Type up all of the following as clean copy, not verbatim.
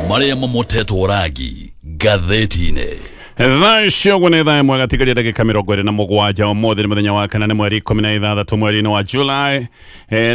Marĩa mamotetwo rangi ngathĩti-inĩ. Thaa icio ũguo nĩ thaa 1 gatigaria ndagĩka 27. Ũmũthĩ nĩ mũthenya wa kana, nĩ mweri 16 mweri-inĩ wa July.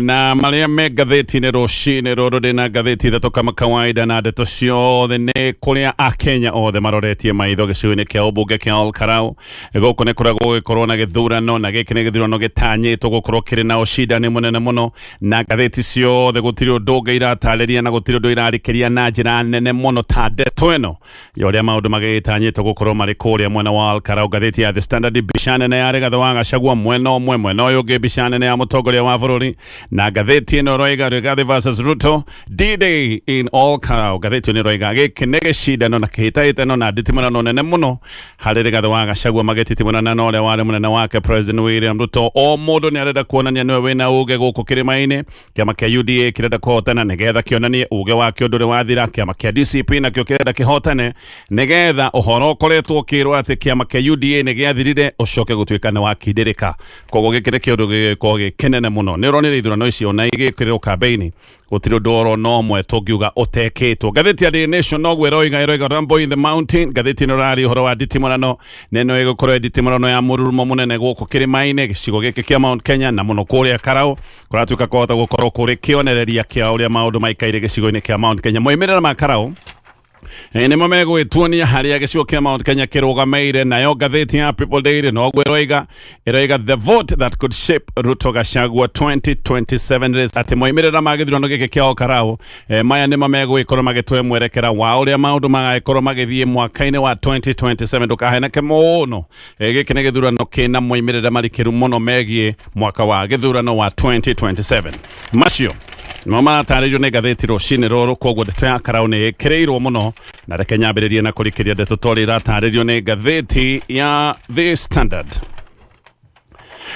Na marĩa me ngathĩti-inĩ rũcinĩ rũrũ, ndĩ na ngathĩti ithatũ kama kawaida, na ndeto ciothe nĩ kũrĩa Akenya othe maroretie maitho, gĩcigo-inĩ kĩa ũmbunge kĩa Ol Kalou. Gũkũ nĩ kũrĩa gũgĩkorwo na gĩthurano, na gĩkĩ nĩ gĩthurano gĩtanyĩtwo gũkorwo kĩrĩ na ũcindani mũnene mũno, na ngathĩti ciothe gũtirĩ ũndũ ũngĩ iratarĩria na gũtirĩ ũndũ irarikĩria na njĩra nene mũno ta ndeto ĩno ya ũrĩa maũndũ magĩtanyĩtwo gũkorwo marĩ kũrĩa mwena wa Ol Kalou. Ngathĩti ya The Standard, mbica nene ya Rigathĩ wa Gachagua mwena ũmwe, mwena ũyũ ũngĩ mbica nene ya mũtongoria wa bũrũri, na ngathĩti ĩno ĩroiga "Rigathĩ versus Ruto, D-Day in Ol Kalou". Ngathĩti ĩno ĩroiga gĩkĩ nĩ gĩcindano na kĩhĩtahĩtano na nditimũrano nene mũno harĩ Rigathĩ wa Gachagua magĩtitimũrana na ũrĩa warĩ mũnene wake, President William Ruto. O mũndũ nĩ arenda kuonania nĩwe wĩna uge gũkũ kĩrĩma-inĩ. Kĩama kĩa UDA kĩrenda kũhotana nĩgetha kĩonanie uge wakĩo ndũrĩ wathira. Kĩama kĩa DCP nakĩo kĩrenda kĩhotane nĩgetha ũhoro ũkoretwo ũkĩrwo atĩ kĩama kĩa UDA nĩ gĩathirire ũcoke gũtuĩka nĩ wakindĩrĩka. Koguo gĩkĩ nĩ kĩũndũ gĩgĩkorwo gĩ kĩnene mũno. Nĩ ũronire ithurano icio na igĩkĩrĩrwo kambĩini, gũtirĩ ũndũ oro na ũmwe tũngiuga ũtekĩtwo. Ngathĩti ya Daily Nation noguo ĩroiga, ĩroiga "Rumble in the Mountain". Ngathĩti ĩno ĩraria ũhoro wa nditimũrano, na ĩno ĩgũkorwo nditimũrano ya mũrurumo mũnene gũkũ kĩrĩma-inĩ, gĩcigo gĩkĩ kĩa Mount Kenya, na mũno kũrĩa Karau kũratuĩka kũhota gũkorwo kũrĩ kĩonereria kĩa ũrĩa maũndũ maikaire gĩcigo-inĩ kĩa Mount Kenya. Moimĩrĩra ma Karau nĩmo megũgĩtuonia harĩa gĩcigo kĩa Mount Kenya kĩrũgamĩire. Nayo ngathĩti ya People Daily noguo ĩroiga, ĩroiga "The vote that could shape Ruto Gachagua 2027 race", atĩ moimĩrĩra ma gĩthurano gĩkĩ kĩa Ol Kalou maya nĩmo megũgĩkorwo magĩtũhe mwerekera wa ũrĩa maũndũ magagĩkorwo magĩthiĩ mwaka-inĩ wa 2027. Ndũkaheneke mũno. Gĩkĩ nĩ gĩthurano kĩna moimĩrĩra marikĩru mũno megiĩ mwaka wa gĩthurano wa 2027. Macio nĩmo maratarĩrio nĩ ngathĩti rũcinĩ rũrũ. Koguo ndeto ya Karau nĩ ĩkĩrĩirwo mũno, na reke nyambĩrĩrie na kũrikĩria ndeto torĩa iratarĩrio nĩ ngathĩti ya The Standard.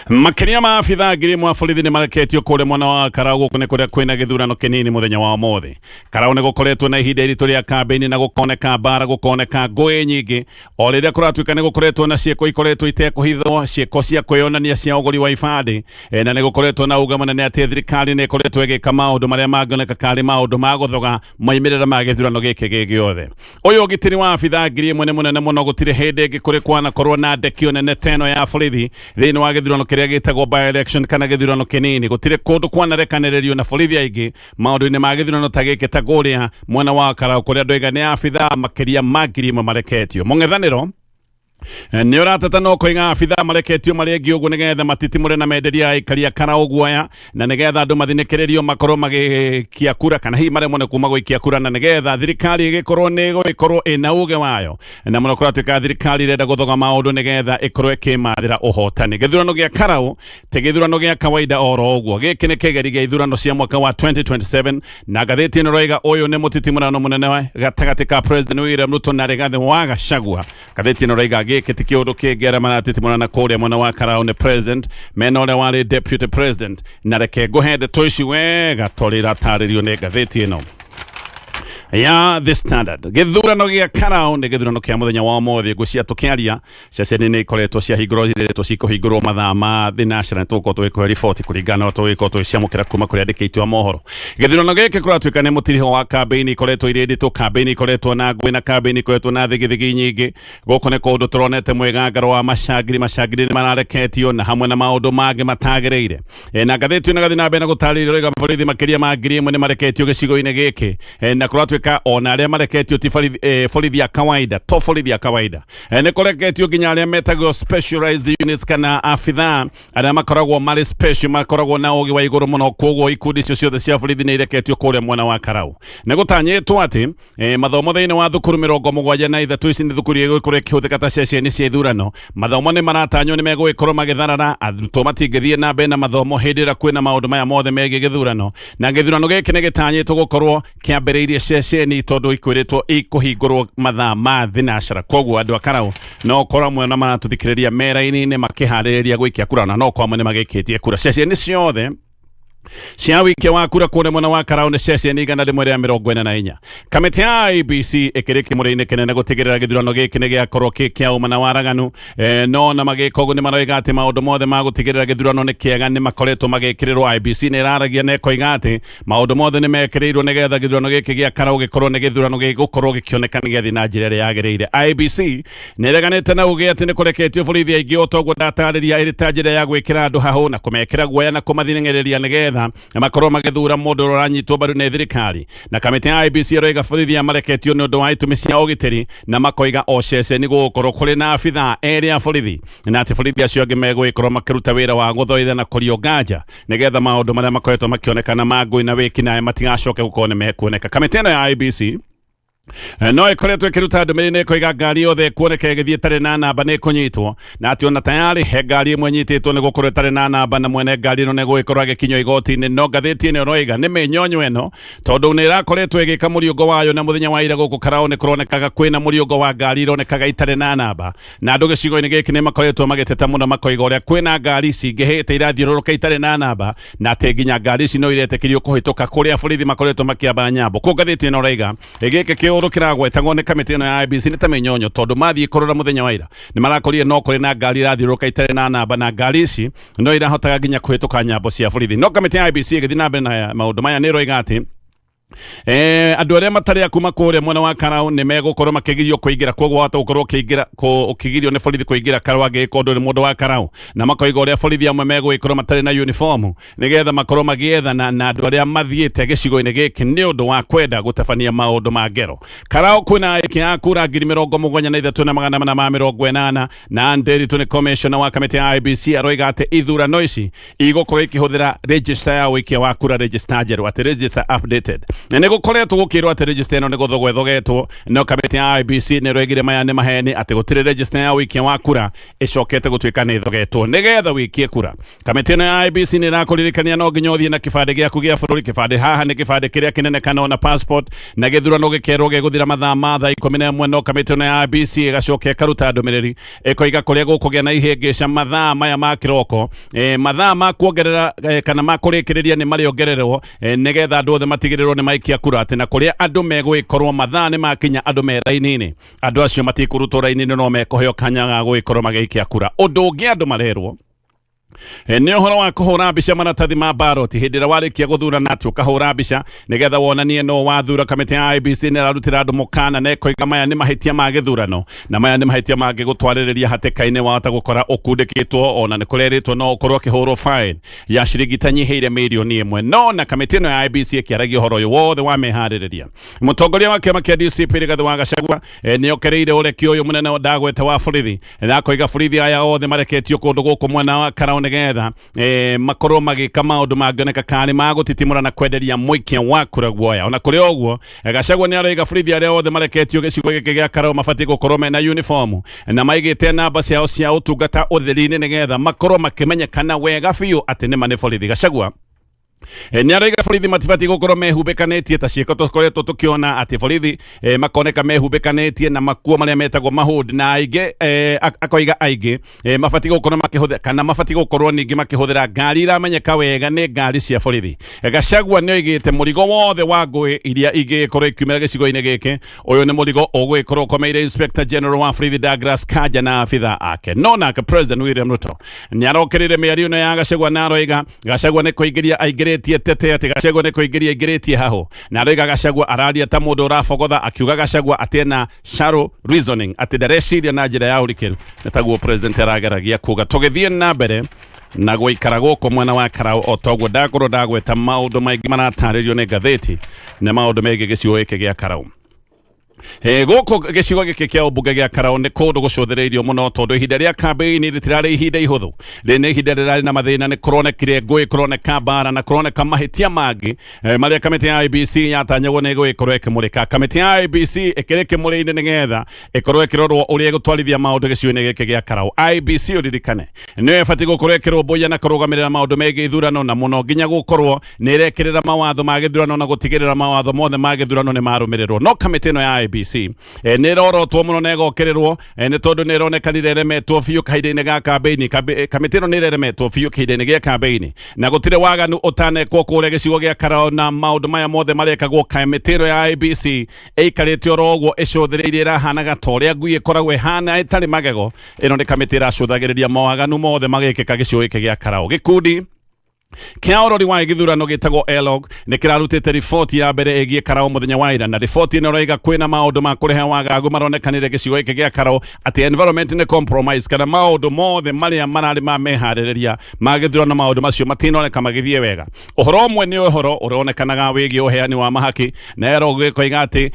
Makĩria ma abithaa 1000 a borithi nĩ mareketio kũrĩa mwena wa Karau. Gũkũ nĩ kũrĩa kwĩna gĩthurano kĩnini mũthenya wa ũmũthĩ. Karau nĩ gũkoretwo na ihinda iritũ rĩa kambĩini, na gũkoneka mbara, gũkoneka ngũĩ nyingĩ, o rĩrĩa kũratuĩka nĩ gũkoretwo na ciĩko ikoretwo itekũhithwo, ciĩko cia kwĩyonania cia ũgũri wa ibandĩ. Na nĩ gũkoretwo na uga mũnene atĩ thirikari nĩ ĩkoretwo ĩgĩka maũndũ marĩa mangĩoneka karĩ maũndũ ma gũthoga moimĩrĩra ma gĩthurano gĩkĩ gĩ gĩothe. Ũyũ ũgitĩri wa abithaa 1000 nĩ mũnene mũno. Gũtirĩ hĩndĩ ĩngĩ kũrĩ kwanakorwo na ndekio nene ta ĩno ya borithi thĩinĩ wa gĩthurano kĩrĩa gĩtagwo by election kana gĩthurano kĩnini. Gũtirĩ kũndũ kwanarekanĩrĩrio na borithi aingĩ maũndũ-inĩ ma gĩthurano ta gĩkĩ, ta kũrĩa mwena wa Karau, kũrĩa andũ aiga nĩ abithaa makĩria ma 1000 mareketio. Mũng'ethanĩro nĩ ũrateta no koiga abithaa mareketio marĩ aingĩ ũguo nĩgetha matitimũre na menderia aikari a Karau guoya, na nĩgetha andũ mathinĩkĩrĩrio makorwo magĩikia kura, kana hihi maremwo nĩ kuma gũikia kura, na nĩgetha thirikari ĩgĩkorwo nĩ ĩgũgĩkorwo ĩna uge wayo. Na mũno kũratuĩka thirikari ĩrenda gũthoga maũndũ nĩgetha ĩkorwo ĩkĩmathĩra ũhotani. Gĩthurano gĩa Karau ti gĩthurano gĩa kawaida oro ũguo. Gĩkĩ nĩ kĩgeri gĩa ithurano cia mwaka wa 2027, na ngathĩti ĩno ĩroiga ũyũ nĩ mũtitimũrano mũnene gatagatĩ ka President William Ruto na Rigathĩ wa Gachagua. Ngathĩti ĩno ĩroiga gĩkĩ ti kĩũndũ kĩngĩ, arĩa maratitimũrana kũrĩa mwena wa Karau nĩ president mena ũrĩa warĩ deputy president. Na reke ngũhe ndeto ici wega torĩa iratarĩrio nĩ ngathĩti ĩno ya The Standard. Gĩthurano gĩa Karau nĩ gĩthurano kĩa mũthenya wa ũmũthĩ. Ngũcia tũkĩaria, ceceni nĩ ikoretwo ciahingũrwo, irĩtwo cikũhingũrwo mathaa ma thinacera. Nĩ tũgũkorwo tũgĩkũhe riboti kũringana na tũgĩkorwo tũgĩciamũkĩra kuma kũrĩ andĩki aitũ a mohoro. Gĩthurano gĩkĩ kũratuĩka nĩ mũtiriho wa kambĩini ikoretwo irĩ nditũ, kambĩini ikoretwo na ngũĩ, na kambĩini ikoretwo na thigithigi nyingĩ. Gũkũ nĩ kũndũ tũronete mwĩgangaro wa macangiri. Macangiri nĩ marareketio na hamwe na maũndũ mangĩ matagĩrĩire. Na ngathĩti ĩno ĩgathiĩ na mbere na gũtarĩria, ĩroiga borithi makĩria ma 1000 nĩ mareketio gĩcigo-inĩ gĩkĩ. Na kũratuĩka ona arĩa mareketio ti borithi a kawaida, to borithi a kawaida. Nĩ kũreketio nginya arĩa metagwo specialized units, kana abithaa arĩa makoragwo marĩ special, makoragwo na ũgĩ wa igũrũ mũno. Koguo ikundi icio ciothe cia borithi nĩ ireketio kũrĩa mwena wa Karau. Nĩ gũtanyĩtwo atĩ mathomo thĩinĩ wa thukuru 73, ici nĩ thukuru igũkorwo ikĩhũthĩka ta ceceni cia ithurano, mathomo nĩ maratanywo nĩ megũgĩkorwo magĩtharara. Arutwo matingĩthiĩ na mbere na mathomo hĩndĩ ĩrĩa kwĩna maũndũ maya mothe megiĩ gĩthurano. Na gĩthurano gĩkĩ nĩ gĩtanyĩtwo gũkorwo kĩambĩrĩirie ceceni, tondũ ikwĩrĩtwo ikũhingũrwo mathaa ma thinacara. Koguo andũ a Karau no korwo amwe na maratũthikĩrĩria meraini-inĩ makĩharĩrĩria gũikia kura, na no korwo amwe nĩ magĩkĩtie kura. Ceceni ciothe Cia wikia wa kura kũrĩa mwena wa Karau nĩ ceceni 144. Kamĩtĩ ya IEBC ĩkĩrĩ kĩmũrĩ-inĩ kĩnene gũtigĩrĩra gĩthurano gĩkĩ nĩ gĩakorwo kĩ kĩa ũma na waraganu. No na magĩka ũguo nĩ maroiga atĩ maũndũ mothe ma gũtigĩrĩra gĩthurano nĩ kĩega nĩ makoretwo magĩkĩrĩrwo. IEBC nĩ ĩraragia na ĩkoiga atĩ maũndũ mothe nĩ mekĩrĩirwo nĩgetha gĩthurano gĩkĩ gĩa Karau gĩkorwo nĩ gĩthurano gĩgũkorwo gĩkĩoneka nĩ gĩathiĩ na njĩra ĩrĩa yagĩrĩire. IEBC nĩ ĩreganĩte na uge atĩ nĩ kũreketio borithi aingĩ o toguo ndatarĩria ĩrĩ ta njĩra ya gwĩkĩra andũ hahũ na kũmekĩra guoya na kũmathing'ĩrĩria nĩgetha makorwo magĩthura mũndũ ũrĩa ũranyitwo mbaru nĩ thirikari. Na kamĩtĩ ya IEBC ĩroiga borithi aya mareketio nĩ ũndũ wa itũmi cia ũgitĩri, na makoiga o ceceni gũgũkorwo kũrĩ na abithaa erĩ a borithi, na atĩ borithi acio angĩ megũgĩkorwo makĩruta wĩra wa gũthoitha na kũrio nganja nĩgetha maũndũ marĩa makoretwo makĩonekana ma ngũĩ na wĩkinaĩ matigacoke gũkorwo nĩ mekuoneka. Kamĩtĩ ĩno ya IEBC no ĩkoretwo ĩkĩruta ndũmĩrĩri nĩ ĩkoiga ngari yothe ĩkuoneka ĩgĩthiĩ ĩtarĩ na namba nĩ ĩkũnyitwo, na atĩ ona tayarĩ he ngari ĩmwe ĩnyitĩtwo nĩ gũkorwo ĩtarĩ na namba na mwene ngari ĩno nĩ gũgĩkorwo agĩkinyio igoti-inĩ. No ngathĩti ĩno ĩroiga nĩ mĩnyonyo ĩno tondũ nĩ ĩrakoretwo ĩgĩka mũriũngo wayo, na mũthenya wa ira gũkũ Karau nĩ kũronekaga kwĩna mũriũngo wa ngari ironekaga itarĩ na namba, na andũ gĩcigo-inĩ gĩkĩ nĩ makoretwo magĩteta mũno makoiga ũrĩa kwĩna ngari cingĩhĩte irathiũrũrũka itarĩ na namba, na atĩ nginya ngari ici no iretĩkĩrio kũhĩtũka kũrĩa borithi makoretwo makĩamba nyambo. Kũu ngathĩti ĩno ĩraiga gĩkĩ kĩũndũ kĩragwetagwo nĩ kamĩtĩ ĩno ya IEBC nĩ ta mĩnyonyo, tondũ mathiĩ kũrora mũthenya wa ira nĩ marakorire no kũrĩ na ngari irathiũrũrũka itarĩ na namba, na ngari ici no irahotaga nginya kũhĩtũka nyambo cia borithi. No kamĩtĩ ya IEBC ĩgĩthiĩ na mbere na maũndũ maya nĩ ĩroiga atĩ andũ arĩa matarĩ a kuma kũrĩa mwena wa Karau nĩ megũkorwo makĩgirio kũingĩra, koguo wahota gũkorwo ũkĩingĩra ũkĩgirio nĩ borithi kũingĩra Karau angĩgĩkorwo ndũrĩ mũndũ wa Karau, na makoiga ũrĩa borithi amwe megũgĩkorwo matarĩ na uniform nĩgetha makorwo magĩethana na andũ arĩa mathiĩte gĩcigo-inĩ gĩkĩ nĩ ũndũ wa kwenda gũtabania maũndũ ma ngero. Karau kwĩna aikia a kura 73,480, na Nderitu nĩ commissioner wa kamĩtĩ ya IEBC aroiga atĩ ithurano ici igũkorwo ikĩhũthĩra register ya ũikia wa kura, register njerũ, atĩ register updated. Na nĩ gũkoretwo gũkĩrwo atĩ register ĩno nĩ gũthogwo ĩthogetwo, no kamĩtĩ ya IEBC nĩ ĩroigire maya nĩ maheni, atĩ gũtirĩ register ya ũikia wa kura ĩcokete gũtuĩka nĩ ĩthogetwo nĩgetha wĩikie kura. Kamĩtĩ ĩno ya IEBC nĩ ĩrakũririkania no nginya ũthiĩ na kĩbandĩ gĩaku gĩa bũrũri. Kĩbandĩ haha nĩ kĩbandĩ kĩrĩa kĩnene kana ona passport, na gĩthurano gĩkerwo gĩgũthira mathaa ma thaa 11, no kamĩtĩ ĩno ya IEBC ĩgacoka ĩkaruta ndũmĩrĩri ĩkoiga kũrĩa gũkũgĩa na ihĩngĩca mathaa maya ma kĩroko, mathaa ma kuongerera kana ma kũrĩkĩrĩria nĩ marĩongererwo, nĩgetha andũ othe matigĩrĩrwo nĩ maikia kura, atĩ na kũrĩa andũ megũgĩkorwo mathaa nĩ makinya andũ me raini-inĩ, andũ acio matikũrutwo raini-inĩ no mekũheo kanya ga gũgĩkorwo magĩikia kura. Ũndũ ũngĩ andũ marerwo nĩ ũhoro wa kũhũra mbica maratathi ma ballot hĩndĩ ĩrĩa warĩkia gũthurana, atĩ ũkahũra mbica nĩgetha wonanie no wathura. Kamĩtĩ ya IEBC nĩ ĩrarutĩra andũ mũkana na ĩkoiga maya nĩ mahĩtia ma gĩthurano, na maya nĩ mahĩtia mangĩgũtwarĩrĩria hatĩka-inĩ, wahota gũkora ũkundĩkĩtwo, ona nĩ kũrerĩtwo no ũkorwo ũkĩhũrwo fine ya ciringi itanyihĩire 1 mirioni. No na kamĩtĩ ĩno ya IEBC ĩkĩaragia ũhoro ũyũ wothe wa meharĩrĩria, mũtongoria wa kĩama kĩa DCP Rigathĩ wa Gachagua nĩ okereire ũreki ũyũ mũnene ndagwete wa borithi, na akoiga borithi aya othe mareketio kũndũ gũkũ mwena wa Karau nĩgetha makorwo magĩka maũndũ mangĩoneka karĩ ma gũtitimũra na kwenderia mũikia wa kura guoya. Ona kũrĩ ũguo, Gachagua nĩ aroiga borithi arĩa othe mareketio gĩcigo gĩkĩ gĩa Karau mabatiĩ gũkorwo mena uniform na maigĩte namba ciao cia ũtungata ũtheri-inĩ nĩgetha makorwo makĩmenyekana wega biũ atĩ nĩma nĩ borithi. Gachagua nĩ aroiga borithi matibatiĩ gũkorwo mehumbĩkanĩtie ta ciĩko tũkoretwo tũkĩona atĩ borithi makoneka mehumbĩkanĩtie na makuo marĩa metagwo mahũd, na aingĩ akoiga aingĩ mabatiĩ gũkorwo makĩhũthĩra kana mabatiĩ gũkorwo ningĩ makĩhũthĩra ngari iramenyeka wega nĩ ngari cia borithi. Gachagua nĩ oigĩte mũrigo wothe wa ngũĩ iria ingĩgĩkorwo ikiumĩra gĩcigo-inĩ gĩkĩ, ũyũ nĩ mũrigo ũgũgĩkorwo ũkomeire Inspector General wa borithi Douglas Kanja na abitha ake. No nake President William Ruto nĩ arokerire mĩario ĩno ya Gachagua na aroiga Gachagua nĩ kũingĩria aingĩrĩtie tete, atĩ Gachagua nĩ kũingĩria aingĩrĩtie hahũ, na aroiga Gachagua araria ta mũndũ ũrabogotha, akiuga Gachagua atĩ ena shallow reasoning, atĩ ndareciria na njĩra ya ũrikĩru, nĩ taguo president arageragia kuga. Tũgĩthiĩ na mbere na gũikara gũkũ mwena wa Karau, o toguo ndakorwo ndagweta maũndũ maingĩ maratarĩrio nĩ ngathĩti nĩ maũndũ megiĩ gĩcigo gĩkĩ gĩa Karau. Gũkũ gĩcigo gĩkĩ kĩa ũmbunge gĩa Karau nĩ kũndũ gũcũthĩrĩirio mũno, tondũ ihinda rĩa kambĩini rĩtirarĩ ihinda ihũthũ. Rĩ nĩ ihinda rĩrarĩ na mathĩna, nĩ kũronekire ngũĩ, kũroneka mbara na kũroneka mahĩtia mangĩ marĩa kamĩtĩ ya IEBC yatanyagwo nĩ ĩgũgĩkorwo ĩkĩmũrĩka. Kamĩtĩ ya IEBC ĩkĩrĩ kĩmũrĩ-inĩ nĩgetha ĩkorwo ĩkĩrorwo ũrĩa ĩgũtwarithia maũndũ gĩcigo-inĩ gĩkĩ gĩa Karau. IEBC ũririkane nĩyo ĩbatiĩ gũkorwo ĩkĩrũmbũiya na kũrũgamĩrĩra maũndũ megiĩ ithurano, na mũno nginya gũkorwo nĩ ĩrekĩrĩra mawatho ma gĩthurano na gũtigĩrĩra mawatho mothe ma gĩthurano nĩ marũmĩrĩrwo. No kamĩtĩ ĩno ya IEBC IEBC nĩ ĩrorotwo mũno na ĩgokererwo nĩ tondũ nĩ ĩronekanire ĩremetwo biũ kahinda-inĩ ga kambĩini. Kamĩtĩ ĩno nĩ ĩremetwo biũ kahinda-inĩ gĩa kambĩini na gũtirĩ waganu ũtanekwo kũrĩa gĩcigo gĩa Karao, na maũndũ maya mothe marekagwo kamĩtĩ ĩno ya IEBC ĩikarĩte oro ũguo ĩcũthĩrĩirie, ĩrahanaga ta ũrĩa ngui ĩkoragwo ĩhana ĩtarĩ magego. Ĩno nĩ kamĩtĩ ĩracũthagĩrĩria mawaganu mothe magĩkĩka gĩcigo gĩkĩ gĩa Karao. Gĩkundi kĩa ũrori wa gĩthurano gĩtagwo ELOG nĩ kĩrarutĩte riboti ya mbere ĩgiĩ Karao mũthenya wa ira, na riboti ĩno ĩroiga kwĩna maũndũ ma kũrehe wagagu maronekanire gĩcigo gĩkĩ gĩa Karao, atĩ environment nĩ compromise, kana maũndũ mothe marĩa mararĩ ma meharĩrĩria ma gĩthurano, maũndũ macio matinoneka magĩthiĩ wega. Ũhoro ũmwe nĩ ũhoro ũronekanaga wĩgiĩ ũheani wa mahaki, na ELOG gĩkoiga atĩ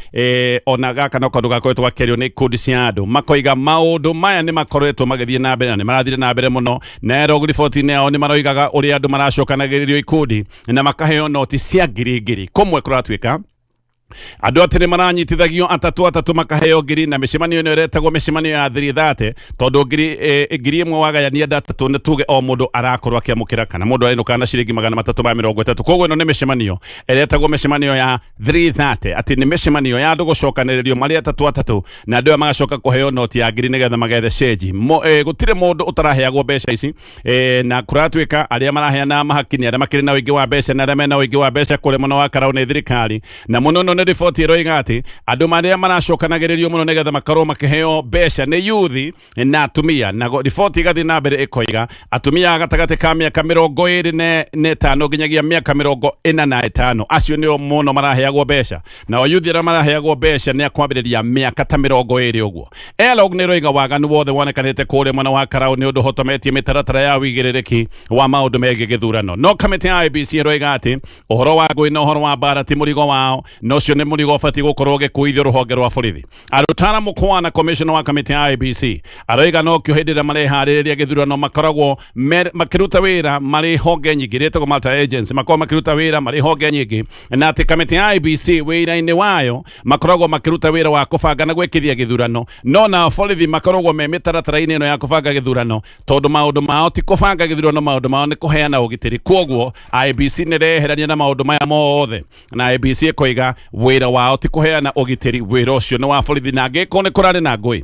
ona gaka no kaũndũ gakoretwo gakĩario nĩ ikundi cia andũ, makoiga maũndũ maya nĩ makoretwo magĩthiĩ na mbere na nĩ marathire na mbere mũno. Na ELOG riboti-inĩ yao nĩ maroigaga ũrĩa andũ maracokanagĩrĩrio ikundi na makaheo noti cia ngiri ngiri. Kũmwe kũratuĩka andũ atĩ nĩ maranyitithagio atatũ atatũ makaheo ngiri, na mĩcemanio ĩno ĩretagwo mĩcemanio ya 330, tondũ 1,000 wagayania andũ atatũ, nĩ tuge o mũndũ arakorwo akĩamũkĩra kana mũndũ arainũka na ciringi 330. Koguo ĩno nĩ mĩcemanio ĩretagwo mĩcemanio ya 330, atĩ nĩ mĩcemanio ya andũ gũcokanĩrĩrio marĩ atatũ atatũ, na andũ aya magacoka kũheo noti ya ngiri nĩgetha magethe cenji. Gũtirĩ mũndũ ũtaraheagwo mbeca ici, na kũratuĩka arĩa maraheana mahaki nĩ arĩa makĩrĩ na ũingĩ wa mbeca, na arĩa mena ũingĩ wa mbeca kũrĩa mwena wa Karau nĩ thirikari. Na mũno mũno nĩ riboti ĩroiga atĩ andũ marĩa maracokanagĩrĩrio mũno nĩgetha makorwo makĩheo mbeca nĩ yuthi na atumia. Na riboti ĩgathiĩ na mbere ĩkoiga atumia a gatagatĩ ka mĩaka 25 nginyagia mĩaka 45, acio nĩo mũno maraheagwo mbeca, nao yuthi arĩa maraheagwo mbeca nĩ akwambĩrĩria mĩaka ta 20 ũguo. ELOG nĩ ĩroiga waganu wothe wonekanĩte kũrĩa mwena wa Karau nĩ ũndũ ũhotometie mĩtaratara ya wĩigĩrĩrĩki wa maũndũ megiĩ gĩthurano. No kamĩtĩ ya IEBC ĩroiga atĩ ũhoro wa ngũĩ na ũhoro wa mbara ti mũrigo wao, na ũcio nĩ mũrigo ũbatiĩ gũkorwo ũgĩkuithio rũhonge rwa borithi. Arutara Mukwana, commissioner wa kamĩtĩ ya IEBC, aroiga nokĩo hĩndĩ ĩrĩa mareharĩrĩria gĩthurano makoragwo makĩruta wĩra marĩ honge nyingĩ rĩtagwo multi agency, makoragwo makĩruta wĩra marĩ honge nyingĩ, na atĩ kamĩtĩ ya IEBC wĩra-inĩ wayo makoragwo makĩruta wĩra wa kũbanga na gwĩkithia gĩthurano, no nao borithi makoragwo me mĩtaratara-inĩ ĩno ya kũbanga gĩthurano, tondũ maũndũ mao ti kũbanga gĩthurano, maũndũ mao nĩ kũheana ũgitĩri. Kwoguo IEBC nĩ ĩreherania na maũndũ maya mothe, na IEBC ĩkoiga wĩra wao ti kũheana ũgitĩri, wĩra ũcio nĩ wa borithi, na angĩkorwo nĩ kũrarĩ na ngũĩ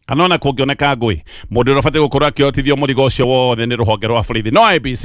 kana ona kũngĩoneka ngũĩ, mũndũ ũrĩa ũbatiĩ gũkorwo akĩhotithio mũrigo ũcio wothe nĩ rũhonge rwa borithi. No IEBC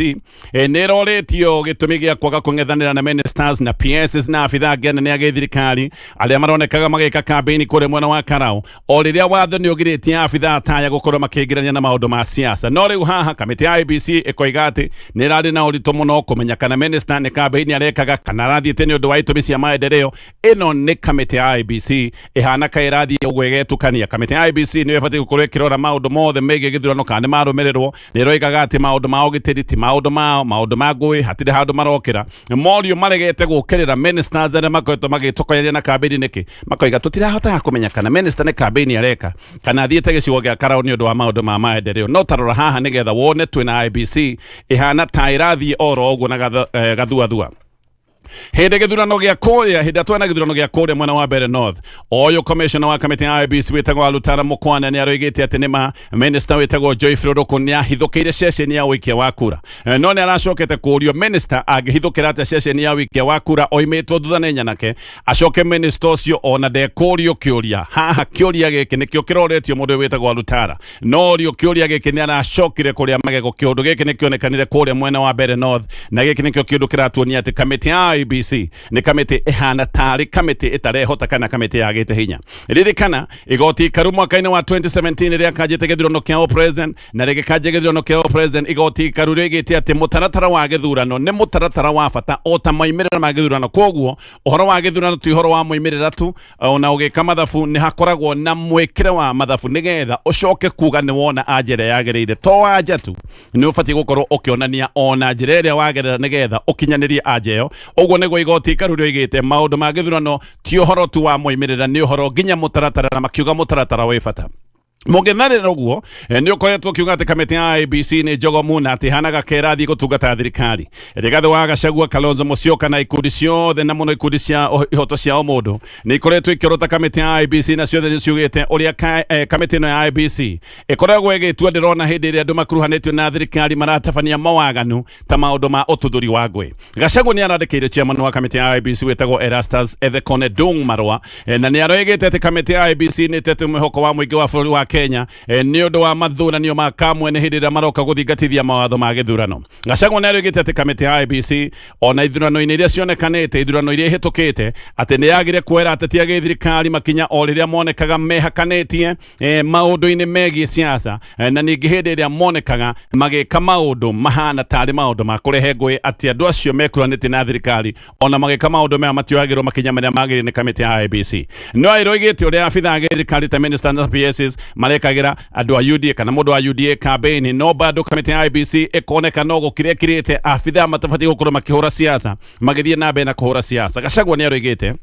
nĩ ĩrorĩtio gĩtũmi gĩa kwaga kũng'ethanĩra na ministers na PSs na abithaa angĩ anene a gĩthirikari arĩa maronekaga magĩka kambĩini kũrĩa mwena wa Karau, o rĩrĩa watho nĩ ũgirĩtie abithaa taya gũkorwo makĩingĩrania na maũndũ ma siasa. No rĩu haha kamĩtĩ ya IEBC ĩkoiga atĩ nĩ ĩrarĩ na ũritũ mũno kũmenya kana minister nĩ kambĩini arekaga kana arathiĩte nĩ ũndũ wa itũmi cia maendeleo. Ĩno nĩ kamĩtĩ ya IEBC ĩhana ka ĩrathiĩ ũguo ĩgetukania. Kamĩtĩ ya IEBC nĩyo ĩbatiĩ gũkorwo ĩkĩrora maũndũ mothe megiĩ gĩthurano kana nĩ marũmĩrĩrwo. Nĩ ĩroigaga atĩ maũndũ ma ũgitĩri ti maũndũ mao, maũndũ ma ngũĩ hatirĩ handũ marokĩra. Morio maregete gũkĩrĩra ministers arĩa makoretwo magĩtokoreria na kambĩini nĩkĩ, makoiga tũtirahotaga kũmenya kana minister nĩ kambĩini areka kana athiĩte gĩcigo gĩa Karau nĩ ũndũ wa maũndũ ma maendeleo. No tarora haha nĩgetha wone twĩna IEBC ĩhana ta ĩrathiĩ oro ũguo na gathuathua. Hĩndĩ gĩthurano gĩa kũrĩa, hĩndĩ twena gĩthurano gĩa kũrĩa mwena wa Mbere North, ũyũ commissioner wa kamĩtĩ ya IEBC wĩtagwo Alutara Mukwana nĩ aroigĩte atĩ nĩma minister wĩtagwo Joyce Ruruku nĩ ahithũkĩire ceceni ya ũikia wa kura. No nĩ aracokete kũrio minister angĩhithũkĩra atĩa ceceni ya ũikia wa kura oimĩtwo thutha nĩ nyanake, acoke minister ũcio ona ndekũrio kĩũria haha. Kĩũria gĩkĩ nĩkĩo kĩroretio mũndũ ũyũ wĩtagwo Alutara, no rio kĩũria gĩkĩ nĩ aracokire kũrĩa magego. Kĩũndũ gĩkĩ nĩ kĩonekanire kũrĩa mwena wa Mbere North, na gĩkĩ nĩkĩo kĩũndũ kĩratuonia atĩ kamĩtĩ ya IEBC nĩ kamĩtĩ ĩhana tarĩ kamĩtĩ ĩtarehota kana kamĩtĩ yagĩte hinya. Ririkana igoti ikaru mwaka-inĩ wa 2017 rĩrĩa kanjĩte gĩthurano kĩa president, na rĩgĩkanja gĩthurano kĩa president, igoti ikaru rĩoigĩte atĩ mũtaratara wa gĩthurano nĩ mũtaratara wa bata o ta moimĩrĩra ma gĩthurano. Koguo ũhoro wa gĩthurano ti ũhoro wa moimĩrĩra tu, ona ũgĩka mathabu nĩ hakoragwo na mwĩkĩre wa mathabu nĩgetha ũcoke kuga nĩ wona anja ĩrĩa yagĩrĩire. To anja tu, nĩ ũbatiĩ gũkorwo ũkĩonania ona njĩra ĩrĩa wagerera nĩgetha ũkinyanĩrie anja ĩyo. Ũguo nĩguo igoti ikaru rĩoigĩte maũndũ ma gĩthurano ti ũhoro tu wa moimĩrĩra, nĩ ũhoro nginya mũtaratara, na makiuga mũtaratara wĩ bata. Mũng'ethanĩro ũguo nĩ ũkoretwo ũkiuga atĩ kamĩtĩ ya IEBC nĩ njogomu na atĩ ĩhanaga kerathiĩ gũtungata thirikari. Rigathĩ wa Gachagua, Kalonzo Musyoka na ikundi ciothe na mũno ikundi cia ihoto cia ũmũndũ nĩ ikoretwo ikĩorota kamĩtĩ ya IEBC na ciothe nĩ ciugĩte ũrĩa kamĩtĩ ĩno ya IEBC ĩkoragwo ĩgĩtua ndĩrona hĩndĩ ĩrĩa andũ makuruhanĩtio na thirikari maratabania mawaganu ta maũndũ ma ũtuthũri wa ngũĩ. Gachagua nĩ arandĩkĩire chairman wa kamĩtĩ ya IEBC wĩtagwo Erastus Ethekone Dung marũa na nĩ aroigĩte atĩ kamĩtĩ ya IEBC nĩ ĩtete mwĩhoko wa mũingĩ wa bũrũri wa Kenya nĩ ũndũ wa mathuranio ma kamwene hĩndĩ ĩrĩa maroka gũthingatithia mawatho ma gĩthurano. Gachagua nĩ aroigĩte atĩ kamĩtĩ ya IEBC ona ithurano-inĩ iria cionekanĩte ithurano iria ihĩtũkĩte atĩ nĩ yagire kuoera ateti a gĩthirikari makinya o rĩrĩa monekaga mehakanĩtie maũndũ-inĩ megiĩ siasa na ningĩ hĩndĩ ĩrĩa monekaga magĩka maũndũ mahana tarĩ maũndũ ma kũrehe ngũĩ atĩ andũ acio mekuranĩtie na thirikari ona magĩka maũndũ maya matioyagĩrwo makinya marĩa magĩrĩire nĩ kamĩtĩ ya IEBC. No ĩroigĩte ũrĩa abithaa a thirikari ta minister na PSs marekagĩra andũ a UDA kana mũndũ wa UDA campaign, no bado kamĩtĩ ya IEBC ĩkoneka no gũkira ĩkirĩte abithaa matabatiĩ gũkorwo makĩhũra siasa magĩthiĩ na mbere na kũhũra siasa. Gachagua nĩ aroigĩte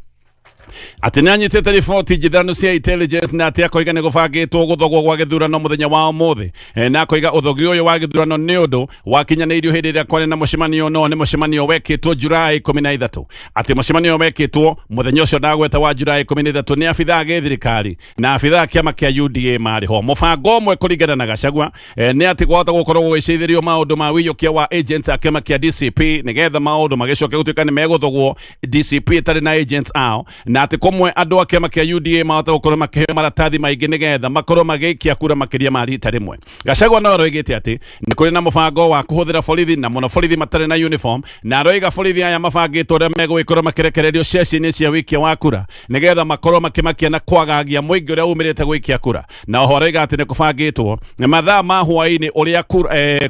atĩ nĩ anyitĩte riboti njithanu cia intelligence na atĩ akoiga nĩ gũbangĩtwo gũthogwo gwa gĩthurano mũthenya wa ũmũthĩ. Na akoiga ũthogi ũyũ wa gĩthurano nĩ ũndũ wakinyanĩirio hĩndĩ ĩrĩa kwarĩ na mũcemanio, no nĩ mũcemanio wekĩtwo Julai 13, atĩ mũcemanio wekĩtwo mũthenya ũcio ndagweta wa Julai 13 nĩ abithaa a gĩthirikari na abithaa a kĩama kĩa UDA marĩ ho. Mũbango ũmwe kũringana na Gachagua nĩ atĩ gwahota gũkorwo gũgĩcithĩrio maũndũ ma wĩiyũkia wa agents a kĩama kĩa DCP nĩgetha maũndũ magĩcoke gũtuĩka nĩ megũthogwo DCP ĩtarĩ na agents ao, na atĩ kũmwe andũ a kĩama kĩa UDA mahota gũkorwo makĩheo maratathi maingĩ nĩgetha makorwo magĩikia kura makĩria ma rita rĩmwe. Gachagua no aroigĩte atĩ nĩ kũrĩ na mũbango wa kũhũthĩra borithi na mũno borithi matarĩ na uniform, na aroiga borithi aya mabangĩtwo ũrĩa megũgĩkorwo makĩrekererio ceceni cia wĩikia wa kura nĩgetha makorwo makĩmakia na kwagagia mũingĩ ũrĩa umĩrĩte gũikia kura. Na oho aroiga atĩ nĩ kũbangĩtwo mathaa ma hwaĩ-inĩ ũrĩa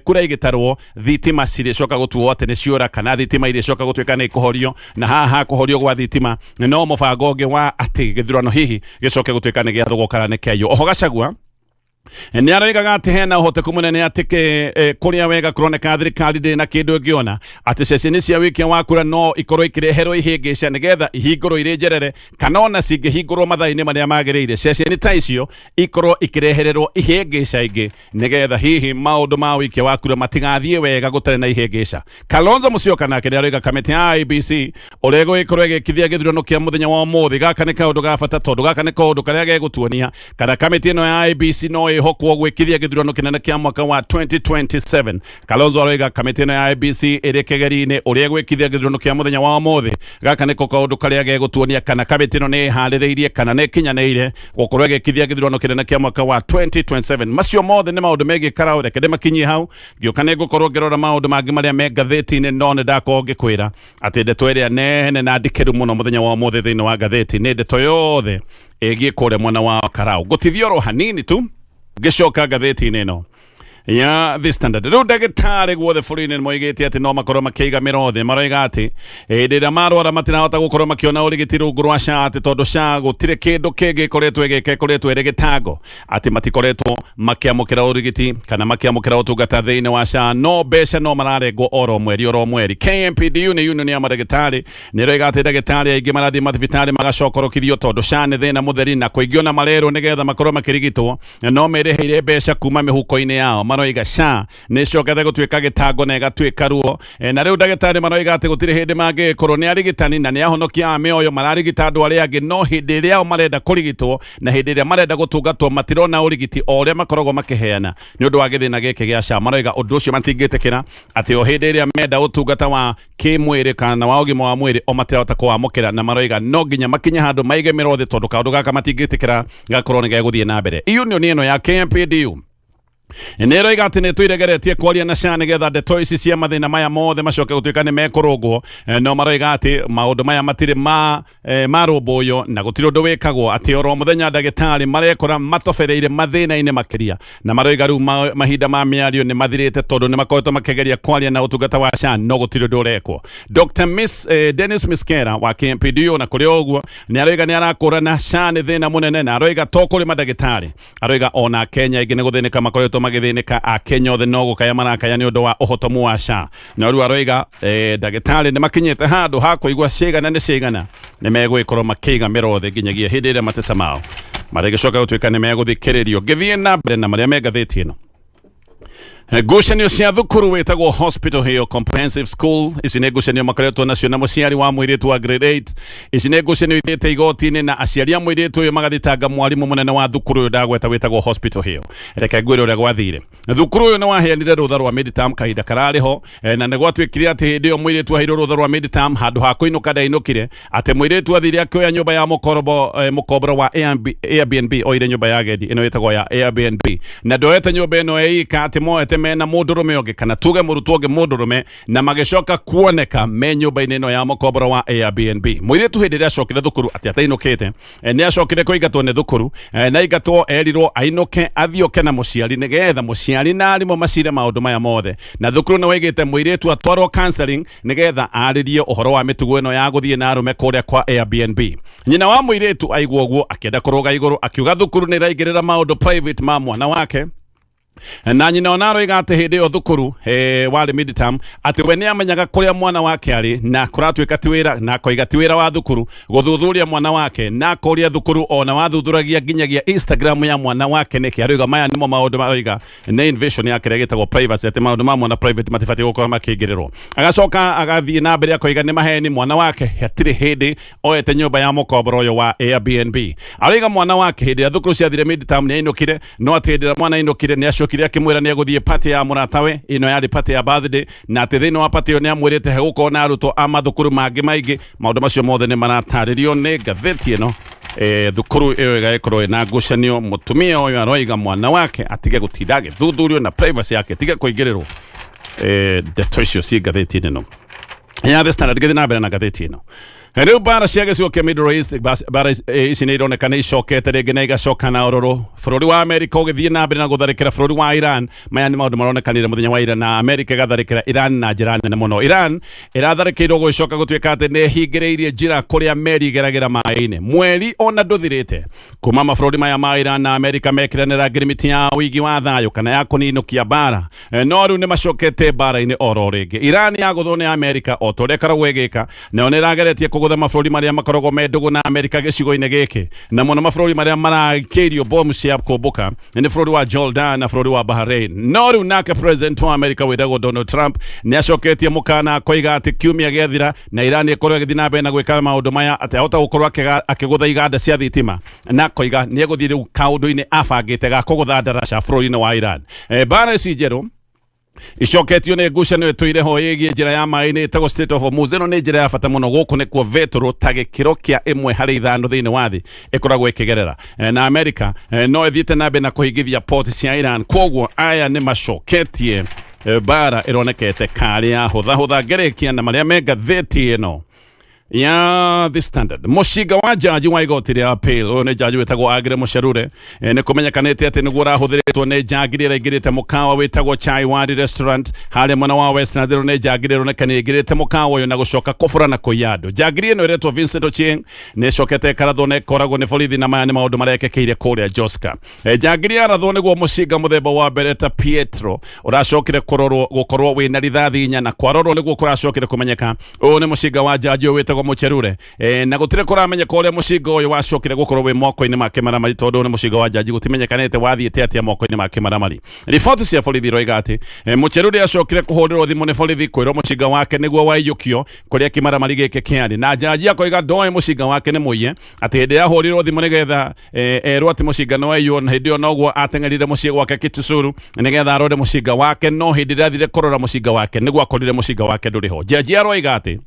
kura igĩtarwo thitima cirĩcoka gũtuo atĩ nĩ ciora kana thitima irĩcoka gũtuĩka nĩ ikũhorio, na haha kũhorio gwa thitima no mũbango ũngĩ wa atĩ gĩthurano hihi gĩcoke gũtuĩka nĩ gĩathogwo kana nĩ kĩaiywo. Oho Gachagua nĩ aroigaga atĩ hena ũhoteku mũnene atĩ kũrĩa wega kũroneka thirikari ndĩrĩ na kĩndũ ĩngĩona atĩ ceceni cia wĩikia wa kura no ikorwo ikĩreherwo ihĩngĩca nĩgetha ihingũrwo irĩ njerere, kana ona cingĩhingũrwo mathaa-inĩ marĩa magĩrĩire ceceni ta icio ikorwo ikĩrehererwo ihĩngĩca ingĩ nĩgetha hihi maũndũ ma wĩikia wa kura matigathiĩ wega gũtarĩ na ihĩngĩca. Kalonzo Musyoka nake nĩ aroiga kamĩtĩ ya IEBC ũrĩa ĩgũgĩkorwo ĩgĩkithia gĩthurano kĩa mũthenya wa ũmũthĩ gaka nĩ kaũndũ ga bata, tondũ gaka nĩ kaũndũ karĩa gegũtuonia kana kamĩtĩ ĩno ya IEBC no ĩhokwo gwĩkithia gĩthurano kĩnene kĩa mwaka wa 2027. Kalonzo aroiga kamĩtĩ ĩno ya IEBC ĩrĩ kĩgeri-inĩ ũrĩa ĩgwĩkithia gĩthurano kĩa mũthenya wa ũmũthĩ gaka nĩko kaũndũ karĩa gegũtuonia kana kamĩtĩ ĩno nĩ ĩharĩrĩirie kana nĩ ĩkinyanĩire gũkorwo ĩgĩkithia gĩthurano kĩnene kĩa mwaka wa 2027. Macio mothe nĩ maũndũ megiĩ Karau, reke ndĩmakinyie hau. Ngĩũka nĩ ngũkorwo ngĩrora maũndũ mangĩ marĩa me ngathĩti-inĩ, no nĩ ndakorwo ngĩkwĩra atĩ ndeto ĩrĩa nene na ndikĩru mũno mũthenya wa ũmũthĩ thĩinĩ wa ngathĩti nĩ ndeto yothe ĩgiĩ kũrĩa mwena wa Karau. Ngũtithia oro hanini tu ngĩcoka ngathĩti-inĩ ĩno ya The Standard. Rĩu ndagĩtarĩ guothe bũrũri-inĩ nĩmoigĩte atĩ no makorwo makĩiga mĩrothe, maroiga atĩ hĩndĩ ĩrĩa marwara matirahota gũkorwo makĩona ũrigiti rungu rwa SHA, atĩ tondũ SHA gũtirĩ kĩndũ kĩngĩ ĩkoretwo ĩgĩka, ĩkoretwo ĩrĩ gĩtango, atĩ matikoretwo makĩamũkĩra ũrigiti kana makĩamũkĩra ũtungata thĩinĩ wa SHA, no mbeca no mararengwo oro mweri oro mweri. KMPDU nĩ union ya mandagĩtarĩ nĩ ĩroiga atĩ ndagĩtarĩ aingĩ marathiĩ mathibitarĩ magacokorokithio tondũ SHA nĩ thĩna mũtheri, na kũingĩ ona marerwo nĩgetha makorwo makĩrigitwo no merĩhĩire mbeca kuma mĩhuko-inĩ yao. Maroiga SHA nĩ ĩcokete gũtuĩka gĩtango na ĩgatuĩka ruo. Na rĩu ndagĩtarĩ maroiga atĩ gũtirĩ hĩndĩ mangĩgĩkorwo nĩ arigitani na nĩ ahonokia a mĩoyo mararigita andũ arĩa angĩ, no hĩndĩ ĩrĩa o marenda kũrigitwo na hĩndĩ ĩrĩa marenda gũtungatwo matirona ũrigiti o ũrĩa makoragwo makĩheana nĩ ũndũ wa gĩthĩna gĩkĩ gĩa SHA. Maroiga ũndũ ũcio matingĩtĩkĩra atĩ o hĩndĩ ĩrĩa menda ũtungata wa kĩmwĩrĩ kana wa ũgima wa mwĩrĩ o matirahota kũwamũkĩra, na maroiga no nginya makinye handũ maige mĩro thĩ tondũ kaũndũ gaka matingĩtĩkĩra gakorwo nĩ gegũthiĩ na mbere. Union ĩno ya KMPDU nĩ ĩroiga atĩ nĩ tũiregeretie kwaria na SHA nĩgetha ndeto ici cia mathĩna maya mothe macoke gũtuĩka nĩ mekũrũngwo. No maroiga atĩ maũndũ maya matirĩ ma marũmbũywo na gũtirĩ ũndũ wĩkagwo, atĩ oro mũthenya ndagĩtarĩ marekora matobereire mathĩna-inĩ makĩria, na maroiga rĩu mahinda ma mĩario nĩ mathirĩte tondũ nĩ makoretwo makĩgeria kwaria na ũtungata wa SHA no gũtirĩ ũndũ ũrekwo. Dr. Dennis Miskera wa KMPDU na kũrĩ o ũguo nĩ aroiga nĩ arakũrana SHA nĩ thĩna mũnene, na aroiga to kũrĩ mandagĩtarĩ, aroiga ona Kenya aingĩ nĩ gũthĩnĩka makoretwo magĩthĩnĩka, Akenya othe no gũkaya marakaya nĩ ũndũ wa ũhotomu wa SHA. Na rĩu aroiga ndagĩtarĩ nĩ makinyĩte handũ ha kũigua ciĩgana nĩ ciĩgana nĩ megũgĩkorwo makĩiga mĩro thĩ nginyagia hĩndĩ ĩrĩa mateta mao Marĩgĩcoka gũtuĩka nĩ megũthikĩrĩrio. Ngĩthiĩ na mbere na marĩa me ngathĩti ĩno, ngucanio cia thukuru wĩtagwo Hospital Hill Comprehensive School. Ici nĩ ngucanio makoretwo nacio na mũciari wa mũirĩtu wa grade 8. Ici nĩ ngucanio ithiĩte igoti-inĩ na aciari a mũirĩtu ũyũ magathitanga mwarimũ mũnene wa thukuru ũyũ ndagweta wĩtagwo Hospital Hill. Reke ngwĩre ũrĩa gwathire. Thukuru ũyũ nĩ waheanire rũtha rwa midterm kahinda kararĩ ho, na nĩ gwatuĩkire atĩ hĩndĩ ĩyo mũirĩtu aheirwo rũtha rwa midterm, handũ ha kũinũka ndainũkire, atĩ mũirĩtu athire akĩoya nyũmba ya mũkorbo, mũkomboro wa Airbnb, oire nyũmba ya agendi ĩno ĩtagwo ya Airbnb, na ndoete nyũmba ĩno ĩika, atĩ moete mena mũndũrũme ũngĩ, kana tuge mũrutwo ũngĩ mũndũrũme, na magĩcoka kuoneka me nyũmba-inĩ ĩno ya mũkomboro wa Airbnb. Mũirĩtu hĩndĩ ĩrĩa acokire thukuru atĩ atainũkĩte, nĩ acokire kũingatwo nĩ thukuru, na aingatwo erirwo ainũke athiĩ na mũciari nĩgetha mũciari na arimũ macire maũndũ maya mothe, na thukuru nĩ waigĩte mũirĩtu atwarwo counseling nĩgetha arĩrie ũhoro wa mĩtugo ĩno ya gũthiĩ na arũme kũrĩa kwa Airbnb. Nyina wa mũirĩtu aigua ũguo akĩenda kũrũga igũrũ, akiuga thukuru nĩ ĩraingĩrĩra maũndũ private ma mwana wake, na nyina ona aroiga atĩ hĩndĩ ĩyo thukuru warĩ midterm, atĩ we nĩ amenyaga kũrĩa mwana wake arĩ, na kũratuĩka ti wĩra, na akoiga ti wĩra wa thukuru gũthuthuria mwana wake, na akoria thukuru ona wathuthuragia nginyagia Instagram ya mwana wake nĩkĩ. Aroiga maya nĩmo maũndũ maroiga nĩ invasion ya kĩrĩa gĩtagwo privacy, atĩ maũndũ ma mwana private matibatiĩ gũkorwo makĩingĩrĩrwo. Agacoka agathiĩ na mbere akoiga nĩ maheni, mwana wake hatirĩ hĩndĩ oete nyũmba ya mũkomboro ũyũ wa Airbnb. Aroiga mwana wake hĩndĩ ĩrĩa thukuru ciathire midterm nĩ ainũkire, no atĩ hĩndĩ ĩrĩa mwana ainũkire nĩ acokire akĩmwĩra nĩ egũthiĩ party ya mũratawe, ĩno yarĩ party ya birthday, na atĩ thĩinĩ wa party ĩyo nĩ amwĩrĩte hegũkorwo na arutwo a mathukuru mangĩ maingĩ. Maũndũ macio mothe nĩ maratarĩrio nĩ ngathĩti ĩno. Thukuru ĩyo ĩgagĩkorwo ĩna ngucanio, mũtumia ũyũ aroiga mwana wake atige gũtinda agĩthuthurio na privacy yake tige kũingĩrĩrwo. Ndeto icio ciĩ ngathĩti-inĩ ĩno ya The Standard. Ngĩthiĩ na mbere na ngathĩti ĩno, rĩu mbara cia gĩcigo kĩa Middle East, mbara ici nĩ ironeka nĩ icokete rĩngĩ na igacoka na ũrũrũ, bũrũri wa Amerika ũgĩthiĩ na mbere na gũtharĩkĩra bũrũri wa Iran. Maya nĩ maũndũ maronekanire mũthenya wa ira, na Amerika ĩgatharĩkĩra Iran na njĩra nene mũno. Iran ĩratharĩkĩirwo gũgĩcoka gũtuĩka atĩ nĩ ĩhingĩrĩirie njĩra kũrĩa meri igeragĩra maĩ-inĩ. Mweri ona ndũthirĩte kuma mabũrũri maya ma Iran na Amerika mekĩranĩra ngirimiti ya ũigi wa thayũ kana ya kũninũkia mbara, no rĩu nĩ macokete mbara-inĩ oro rĩngĩ. Iran yagũthwo nĩ Amerika o ta ũrĩa ĩkoragwo ĩgĩka, nayo nĩ ĩrageretie kũgũtha mabũrũri marĩa makoragwo me ndũgũ na Amerika gĩcigo-inĩ gĩkĩ, na mũno mabũrũri marĩa marakĩirio bomu cia kũmbũka nĩ bũrũri wa Jordan na bũrũri wa Bahrain. No rĩu nake president wa Amerika wĩtagwo Donald Trump nĩ acoketie mũkana, akoiga atĩ kiumia gĩathira na Iran ĩkorwo ĩgĩthiĩ na mbere na gwĩka maũndũ maya, atĩ ahota gũkorwo akĩgũtha iganda cia thitima, na akoiga nĩ egũthiĩ rĩu kaũndũ-inĩ abangĩte ga kũgũtha ndaraca bũrũri-inĩ wa Iran. Mbara ici njerũ icoketio nĩ ngucanio ĩtũire ho ĩgiĩ njĩra ya maĩ-inĩ ĩtagwo Strait of Hormuz. Ĩno nĩ njĩra ya bata mũno, gũkũ nĩkuo betũrũ ta gĩkĩro kĩa 1 harĩ 5 thĩinĩ wa thĩ ĩkoragwo ĩkĩgerera. Na Amerika no ĩthiĩte na mbere na kũhingithia port cia Iran, koguo aya nĩ macoketie mbara ĩronekete karĩ ya hũthahũtha. Ngerekia na marĩa me ngathĩti ĩno ya The Standard. Mũcinga wa jaji wa igoti rĩa appeal, ũyũ nĩ jaji wĩtagwo Agre Mũcerure, nĩ kũmenyekanĩte atĩ nĩguo ũrahũthĩrĩtwo nĩ njangiri ĩrĩa ĩingĩrĩte mũkawa wĩtagwo Chai Wadi Restaurant harĩa mwena wa Westlands. Ĩno nĩ njangiri ĩroneka nĩ ĩingĩrĩte mũkawa ũyũ na gũcoka kũbũra na kũiya andũ. Njangiri ĩno ĩretwo Vincent Ochieng nĩ ĩcokete ĩkarathwo na ĩkoragwo nĩ borithi, na maya nĩ maũndũ marekĩkĩire kũrĩa Joska. Njangiri yarathwo nĩguo mũcinga mũthemba wa Beretta Pietro ũracokire kũrorwo gũkorwo wĩna rithathi 4, na kwarorwo nĩguo kũracokire kũmenyeka ũyũ nĩ mũcinga wa jaji ũyũ wĩtagwo Mũcherure. Na gũtirĩ kũramenyeka ũrĩa mũcinga ũyũ wacokire gũkorwo wĩ moko-inĩ ma kĩmaramari, tondũ ũyũ nĩ mũcinga wa jaji, gũtimenyekanĩte wathiĩte atĩa moko-inĩ ma kĩmaramari. Riboti cia borithi iroiga atĩ Mũcherure acokire kũhũrĩrwo thimũ nĩ borithi kwĩrwo mũcinga wake nĩguo waiyũkio kũrĩa kĩmaramari gĩkĩ kĩarĩ, na jaji akoiga ndoĩ mũcinga wake nĩ mũiye, atĩ hĩndĩ yahũrirwo thimũ nĩgetha erwo atĩ mũcinga nĩ waiywo, na hĩndĩ ĩyo noguo ateng'erire mũciĩ gwake Kitusuru nĩgetha arore mũcinga wake, no hĩndĩ ĩrĩa athire kũrora mũcinga wake nĩguo akorire mũcinga wake ndũrĩ ho. Jaji aroiga atĩ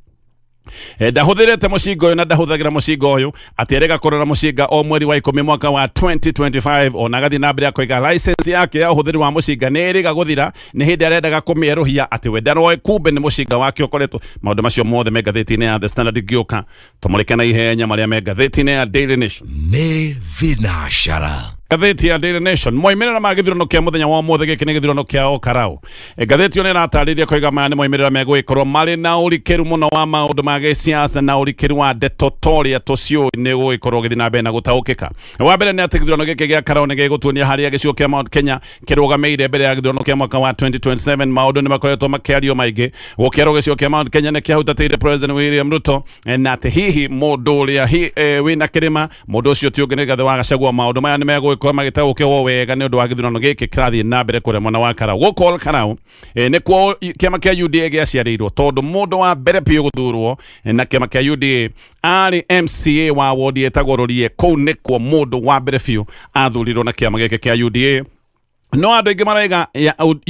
ndahũthĩrĩte mũcinga ũyũ na ndahũthagĩra mũcinga ũyũ, atĩ erĩga kũrora mũcinga o mweri wa 10 mwaka wa 2025. Ona agathiĩ na mbere akoiga license yake ya ũhũthĩri wa mũcinga nĩ ĩrĩga gũthira, nĩ hĩndĩ arendaga kũmĩerũhia, atĩ we ndaroĩ kumbe nĩ mũcinga wake ũkoretwo. Maũndũ macio mothe me ngathĩti-inĩ ya The Standard. Ngĩũka tũmũrĩke na ihenya marĩa me ngathĩti-inĩ ya Daily Nation. Nĩ thinacara. Ngathĩti ya Daily Nation, moimĩrĩra ma gĩthurano kĩa mũthenya wa ũmũthĩ, gĩkĩ nĩ gĩthurano kĩa Olkalau. Ngathĩti ĩyo nĩ ĩratarĩria koiga maya nĩ moimĩrĩra megũgĩkorwo marĩ na ũrikĩru mũno wa maũndũ ma gĩsiasa na ũrikĩru wa ndeto ta ũrĩa tũciũĩ nĩ ũgũgĩkorwo ũgĩthiĩ na mbere na gũtaũkĩka. Wa mbere nĩ atĩ gĩthurano gĩkĩ gĩa Karau nĩ gĩgũtuonia harĩa gĩcigo kĩa Mount Kenya kĩrũgamĩire mbere ya gĩthurano kĩa mwaka wa 2027. Maũndũ nĩ makoretwo makĩario maingĩ gũkĩerwo gĩcigo kĩa Mount Kenya nĩ kĩahutatĩire President William Ruto, na atĩ hihi mũndũ ũrĩa wĩna kĩrĩma, mũndũ ũcio ti ũngĩ nĩ Rigathĩ wa Gachagua. Maũndũ maya nĩ megũgĩkorwo magĩtaũkĩrwo wega nĩ ũndũ wa gĩthurano gĩkĩ kĩrathiĩ na mbere kũrĩa mwena wa Karau. Gũkũ Ol Karau nĩkuo kĩama kĩa UDA gĩaciarĩirwo, tondũ mũndũ wa mbere biũ gũthurwo na kĩama kĩa UDA arĩ MCA wa wodi ĩtagwo Rũriĩ. Kũu nĩkuo mũndũ wa mbere biũ athurirwo na kĩama gĩkĩ kĩa UDA. No andũ aingĩ maraiga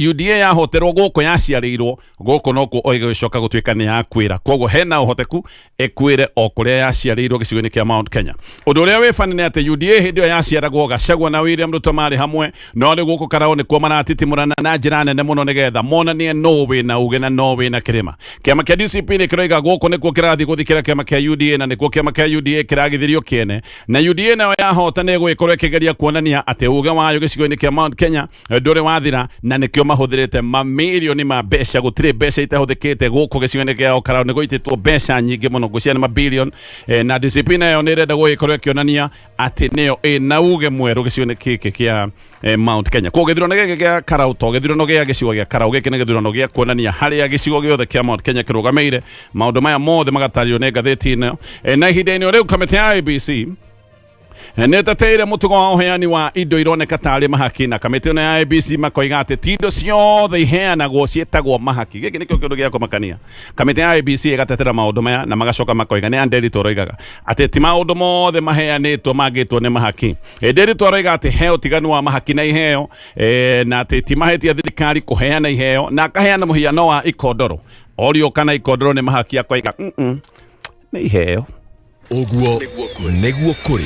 UDA yahoterwo gũkũ yaciarĩirwo gũkũ nokuo ĩgĩcoka gũtuĩka nĩ yakuĩra, koguo hena ũhoteku ĩkuĩre o kũrĩa yaciarĩirwo gĩcigo-inĩ kĩa Mount Kenya. Ũndũ ũrĩa wĩ bani nĩ atĩ UDA hĩndĩ ĩyo yaciaragwo, Gachagua na William Ruto marĩ hamwe, no rĩu gũkũ Karau nĩkuo maratitimũrana na njĩra nene mũno nĩgetha monanie no wĩna uge na no wĩna kĩrĩma. Kĩama kĩa DCP nĩ kĩroiga gũkũ nĩkuo kĩrathiĩ gũthikĩra kĩama kĩa UDA, na nĩkuo kĩama kĩa UDA kĩragithirio kĩene, na UDA nayo yahota nĩ ĩgũgĩkorwo ĩkĩgeria kuonania atĩ uge wayo gĩcigo-inĩ kĩa Mount Kenya ndũrĩ wathira, na nĩkĩo mahũthĩrĩte mamirioni ma mbeca. Gũtirĩ mbeca itahũthĩkĩte gũkũ gĩcigo-inĩ kĩa Olkalau, nĩ gũitĩtwo mbeca nyingĩ mũno, ngwĩciria nĩ mabilion, na DCP nayo nĩ ĩrenda gũgĩkorwo ĩkĩonania atĩ nĩyo ĩna uge mwerũ gĩcigo-inĩ gĩkĩ kĩa Mount Kenya. Koguo gĩthurano gĩkĩ gĩa Karau to gĩthurano gĩa gĩcigo gĩa Karau, gĩkĩ nĩ gĩthurano gĩa kuonania harĩa gĩcigo gĩothe kĩa Mount Kenya kĩrũgamĩire. Maũndũ maya mothe magatarĩrio nĩ ngathĩti ĩno. Na ihinda-inĩ rĩu kamĩtĩ ya IEBC nĩ ĩteteire mũtugo wa ũheani wa indo ironeka tarĩ mahaki, na kamĩtĩ ĩno ya IEBC makoiga atĩ ti indo ciothe iheanagwo ciĩtagwo mahaki. Gĩkĩ nĩkĩo kĩndũ gĩa kũmakania. Kamĩtĩ ya IEBC ĩgatetera maũndũ maya na magacoka makoiga nĩ Nderitu ũroigaga atĩ ti maũndũ mothe maheanĩtwo mangĩtwo nĩ mahaki. Nderitu aroiga atĩ he ũtiganu wa mahaki na iheo, na atĩ ti mahĩtia thirikari kũheana iheo, na akaheana mũhiano wa ikondoro. Orio kana ikondoro nĩ mahaki, akoiga nĩ iheo. Ũguo nĩguo kũrĩ.